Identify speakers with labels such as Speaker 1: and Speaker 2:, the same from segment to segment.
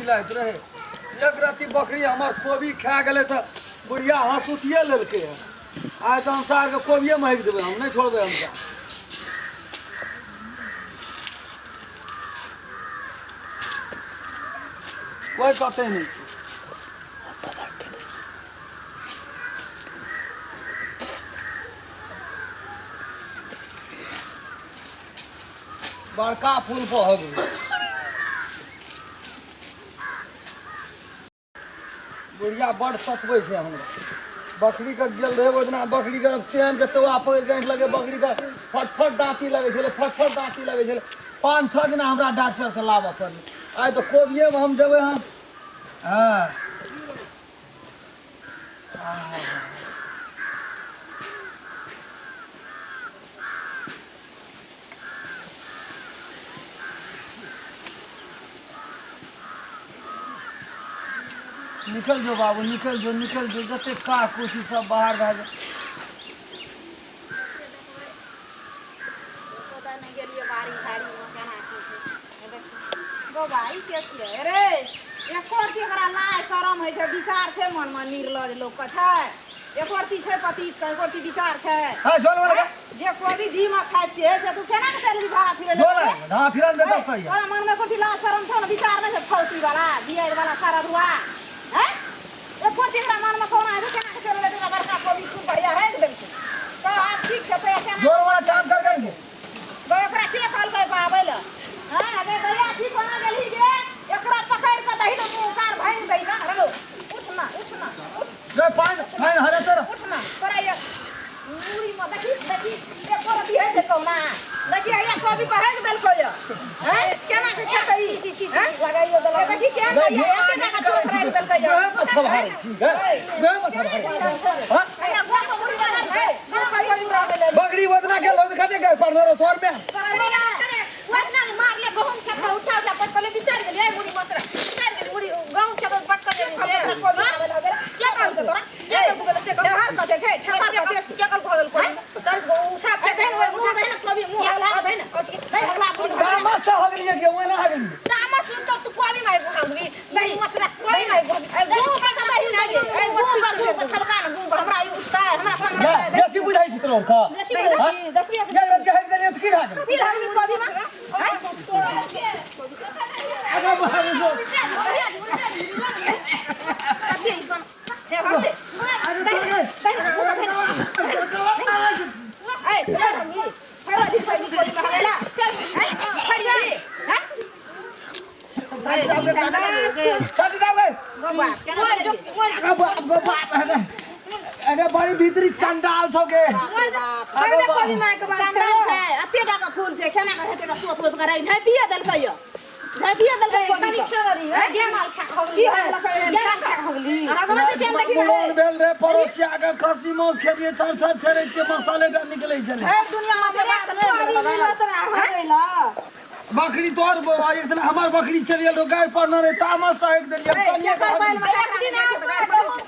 Speaker 1: चिल्लाइत रहे। एक रत्ती बकरी हमर कोबी खा गेलै तऽ बुढ़िया हँसुतिए लेलकै हँ। आइ तऽ हम सारके कोबिए महकि देबै, हम नहि छोड़बै हम। कोइ कतै नहि छै। बड़का फूल पर हो गेलै। बुढ़िया बड़ सतबै छै हमरा। बकरीके गेल रहै ओहि दिना, बकरीके चेनके चौआ पकड़ि कऽ ऐंठ लगे, बकरीके फटफट दाँती लगै छलै, फटफट दाँती लगै छलै। 5-6 दिना हमरा डॉक्टरके लाबऽ पड़लै। आइ तऽ कोबिएमे हम देबै हन। हँ, निकल जो बाबू, निकल जो, निकल जो, जते का कुर्सी सब बाहर भए जाए।
Speaker 2: नहि गेलियै बाड़ी झाड़ीमे, केना की छै बाबा? ई के छियै रे? एको रत्ती एकरा लाज शरम होइ छै, विचार छै मनमे? निर्लज लोकके छै एको रत्ती छै पति के एको रत्ती विचार छै?
Speaker 1: है जोल वाला।
Speaker 2: जे कोबी घी मे खाइ छियै से तू केना के चलबी भाड़ा फिरै
Speaker 1: जोल धाँ फिरन दे तब कहिया।
Speaker 2: तोरा मनमे एको रत्ती लाज शरम छौ ने, विचार नहि छै? फौती वाला बियार वाला सारा धुआ हैं, एको रत्ती एकरा मनमे कोना हेतै? केना के चलि गेलै बड़का कोबी? खूब बढ़िया है देलकै तऽ आब ठीक खेतै केना?
Speaker 1: जोर वाला काम कर देंगे।
Speaker 2: गो एकरा के कहलकै पाबै लए? हँ गे गैया, ठीक कोना गेलही गे? एकरा पकड़ि कऽ दही ने मुँह कान भाङि दही ना। रलो, उठ ना, उठ ना, उठ।
Speaker 1: रे पानि पानि हरे तर।
Speaker 2: उठ ना, तोरा ये मूड़ी में देखी देखी एको रत्ती होइ छै कहुना? देखी, हैया कोबी पर हेक देलकै ये हैं, केना के खेतै ई?
Speaker 3: छी, छी, छी।
Speaker 2: हैं?
Speaker 3: लगाइयो देलक।
Speaker 2: ए देखी केहन हैया एते टाका चोट राखि देलकै ये।
Speaker 1: गए मत खबारे छी, गए गए मत खबारे। हाँ।
Speaker 2: एकरा गोड़ पर मुड़ी बान्हल छै, कहियो पूरा भेलै।
Speaker 1: बकरी वदना के लोग खाते गए पर रो तोर में।
Speaker 3: मारले गहूम खेत उठा उठा पटकले, बिचार गेलियै मुड़ी मसरा बिचार गेली, मुड़ी गहूम खेत पटकले।
Speaker 2: कोबी खाबै लए गेलै।
Speaker 3: के कहलकै तोरा? के कहलकै बोले से?
Speaker 2: ठेहर कते छै, ठेहर कते छै?
Speaker 3: के कहलकै? हो गेल कोई दस गो उठा।
Speaker 2: ए दही ने, ओहि मुँह दही ने, कोबी मुँह हल्ला दही ने, दही हल्ला बुढ़ी।
Speaker 1: दामस से हो गेलिए के ओना हो गेलिए।
Speaker 3: तामा सुन तो तू कोबी मार भागबी नहीं मसरा कोबी मार भागबी।
Speaker 2: ए गुँ पर दही ने गे, ए गुँ पर, गुँ पर थबका ने, गुँ पर हमरा ई उठता है, हमरा सामने।
Speaker 1: जा बेसी बुझाइ छी तोर का।
Speaker 3: बेसी बोलै छी, देखबी।
Speaker 1: ये रति हट देलिए तऽ की भए गेल?
Speaker 2: कथी रहबी कोबी में हैं?
Speaker 1: आगा बाहर जो।
Speaker 2: कथी ऐसन हे हट छै? दही ने, दही ने, गुँ पर दही ने। ए फेर हम ई फेर अधिक पैगी कोबी में हगैला हैं, फेर ई हैं।
Speaker 1: छाती दाब गए।
Speaker 2: बाबा केना बनेलियै?
Speaker 1: आगा बाप बाप, अरे बड़ी भीतरी चंडाल छौ गे।
Speaker 2: बाप रे बाप।
Speaker 1: आगा बाप।
Speaker 2: चंडाल छै, एते टा के फूल छै, केना के हेतै? चोथ ओहि पर झाँपिए देलकै यऽ, झाँपिए देलकै कोबी के। की हगलकै एहन? हगबै छै केहन, देखी ने।
Speaker 1: मोन भेल रे पड़ोसिया के खस्सी मांस खेलिए, छर छर छेड़ै छियै, मसाले टा निकलै छलै।
Speaker 2: भरि दुनिया के बात नहि भेल।
Speaker 1: बकरी तोहर बौआ, एक दिन हमर बकरी चलि गेल रहो गाय पर न रहे, तामस से हकि देलियै।
Speaker 2: ए,
Speaker 1: कनिये
Speaker 2: केकर
Speaker 1: के
Speaker 2: बैल में ककरा नहि जाइ छै तऽ गारि पड़ै छै।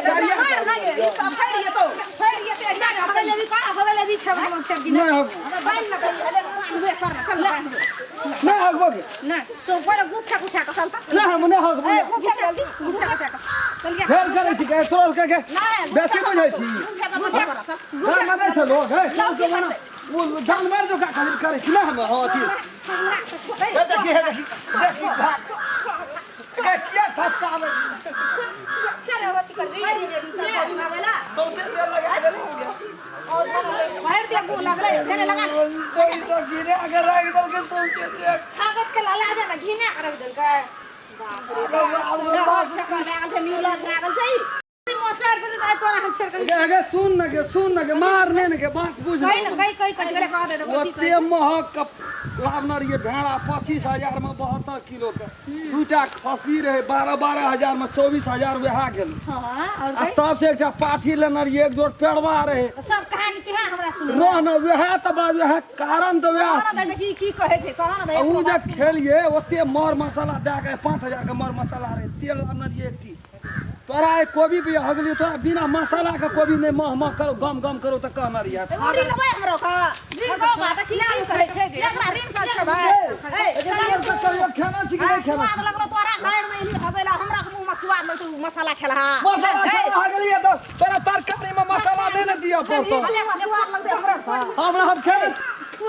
Speaker 1: गाड़िया
Speaker 2: मार नहि गे, ई सब फैर जेतौ, फैर जेतै, एहिना के हगै।
Speaker 1: नहि हकबो।
Speaker 2: हगै बान्हि ने कहियो, हले ने बान्हबे कर ने, चल ने बान्हबे।
Speaker 1: नहि हकबो गे।
Speaker 2: चल तऽ।
Speaker 1: नहि, हम नहि हकबो।
Speaker 2: ए, मुँह फेक जल्दी, मुँह फेक।
Speaker 1: फेर करै छी गे, तोहर के गे।
Speaker 2: नहि, मुँह
Speaker 1: बेसी
Speaker 2: फेक
Speaker 1: बुझै छी।
Speaker 2: मुँह फेक, मुँह फेक, चल।
Speaker 1: जान मारै छै लोग हे, लोग के मना ओ जानवर जो का खातिर करै छी। नहि हम हँ अथी हे देखी, हे देखी, देखी भाग गे, किया छटकाबै?
Speaker 2: मरि गेली सब कोबी हगैला।
Speaker 1: सौंसे तेल लगा देली।
Speaker 2: भरि दे गुह लगलै, फेर लगा।
Speaker 1: तो गिरे अगर राखि देलकै सौंसे देख।
Speaker 2: बाप रे बाप, ठेकर भए गेल छै, नीलज भए गेल छै ई।
Speaker 1: गे गे, सुन न गे, सुन न गे, मार नहि ने गे, बात बुझ न।
Speaker 2: एकरे कह दे देबो, की
Speaker 1: ओते महग के लाबने रहियै भेड़ा 25,000 में 72 किलो के, दूटा खस्सी रहे 12-12 हजार में, 24,000 वएह गेल। आ तब से एकटा पाठी लेने रहियै, एक जोड़ पेड़वा रहे।
Speaker 3: सब कहानी तू हमरा सुन।
Speaker 1: रह न, वएह तऽ बात, वएह कारण तऽ वएह।
Speaker 2: कह ने दे की की कहै छै, कह ने दे।
Speaker 1: आ उ जे खेलियै ओते मर मसाला दए के, 5,000 के मर मसाला रहे, तेल लाबने रहियै एकटी। तो तोरा आइ कोबी भी हगलियो, तोरा बिना मसाला के कोबी नहि मह मह करो, गम गम करो तऽ कहने रहियै।
Speaker 2: ऋण लेबै हमरो के? ऋण गो बात की की कहै छै गे? एकरा ऋण कर खेबै? ए,
Speaker 1: कहियो खेना छी कि नहि खेना?
Speaker 2: स्वाद लगलो तोरा घर में ही हगैला, हमरा के मुंह में स्वाद लगतो मसाला खेलहा।
Speaker 1: मसाला खेना हगलियै तऽ तोरा तरकारी में मसाला नहि ने दिअ पड़तौ।
Speaker 2: स्वाद लगतै हमरा।
Speaker 1: हमरा हम खेने
Speaker 3: की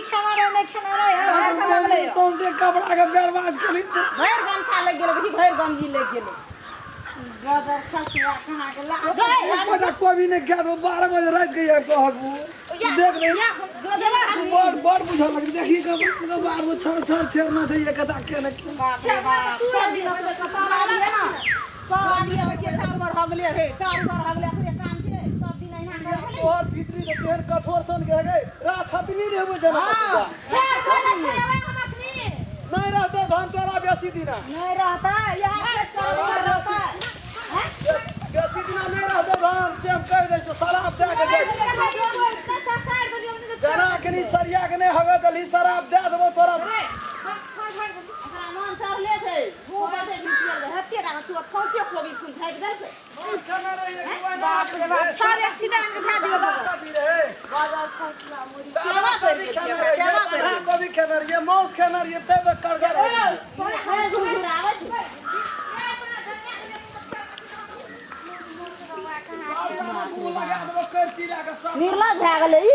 Speaker 3: खाना रहे, नहि खाना रहे।
Speaker 1: सौंसे कपड़ा के बर्बाद केली।
Speaker 2: भरि गमछा लागि गेलै कि भरि गंजी लागि गेलै।
Speaker 3: गदर खसुआ कहाँ गेला?
Speaker 1: एकोटा कोबी नहि खा देबो। 12 बजे राति के आबि कऽ हगबो। देख रे, बड़ बड़ बुझल लगै। देखी के बाबू छर छर छेड़ना छै एकटा के ने के।
Speaker 2: बाप रे बाप, सब दिन अपने सब आदमी है ना, सब आदमी के चार बार हगले रे, चार बार हगले। ओकरे काम छै सब दिन अहिना करै।
Speaker 1: तोहर भीतरी तऽ तेहन कठोर सन के हेगे राछतनी रहबो जना। नहि रहतै धान तोरा बेसी दिना।
Speaker 2: नहीं रहता यहाँ पे, चल रहता।
Speaker 1: बेसी दिना नहि रहतै धान से हम कहि दै छियौ। शराब दए के जाइ छी जना कनी सरिया के नहि हगऽ देलही, शराब दए देबो तोरा।
Speaker 2: एकरा मन चढ़ले छै, मुँह पर छै घिचियल हत्ते टाका सुअत सौंसे कोबी फूल झापि देलकै।
Speaker 3: बाप रे बाप, छर एक छिटा के धा दियौ।
Speaker 2: केना करि देलकै ओकरा, केना करि देलकै?
Speaker 1: कोबी खेने रहियै, मांस खेने रहियै, तब करगर हो गेलै।
Speaker 2: हे, घुरघुराबै छै।
Speaker 1: मुँह लगा देबो करची लए कऽ सब।
Speaker 2: निर्लज भए गेलै ई।